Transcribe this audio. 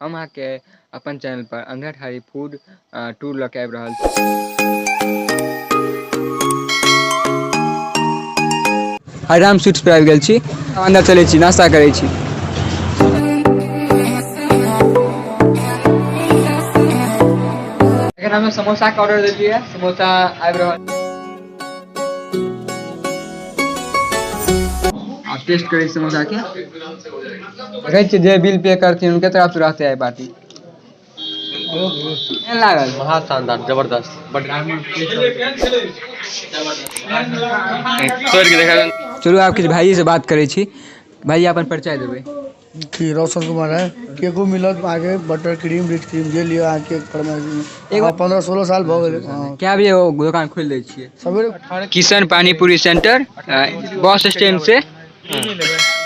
हम अहाँके अपन चैनल पर अंधेरठारी फूड टूर लऽ के आबि रहल छी। हरिराम स्वीट्स पर आबि गेल छी, अन्दर चलै छी, नाश्ता करै छी। एखन हम समोसा के ऑर्डर देलियै, समोसा आबि रहल। आब टेस्ट करै समोसा के। देखै छियै जे बिल पे करथिन हुनके तरफ से रहतै आइ पार्टी। केहन लागल? महा शानदार, जबरदस्त, बड। तोड़ि के देखा। चलू आब किछु भाइजी से बात करै छी। भाइजी, अपन परिचय देबै। जी, रोशन कुमार है। केको मिलत अहाँके, बटर क्रीम, रिच क्रीम, जे लिअ अहाँके फरमाइश। एगो 15-16 साल भऽ गेलै, हँ। कए बजे ओ दोकान खोलि दै छियै? सवेरे। Kishan panipuri centre, bus stand से।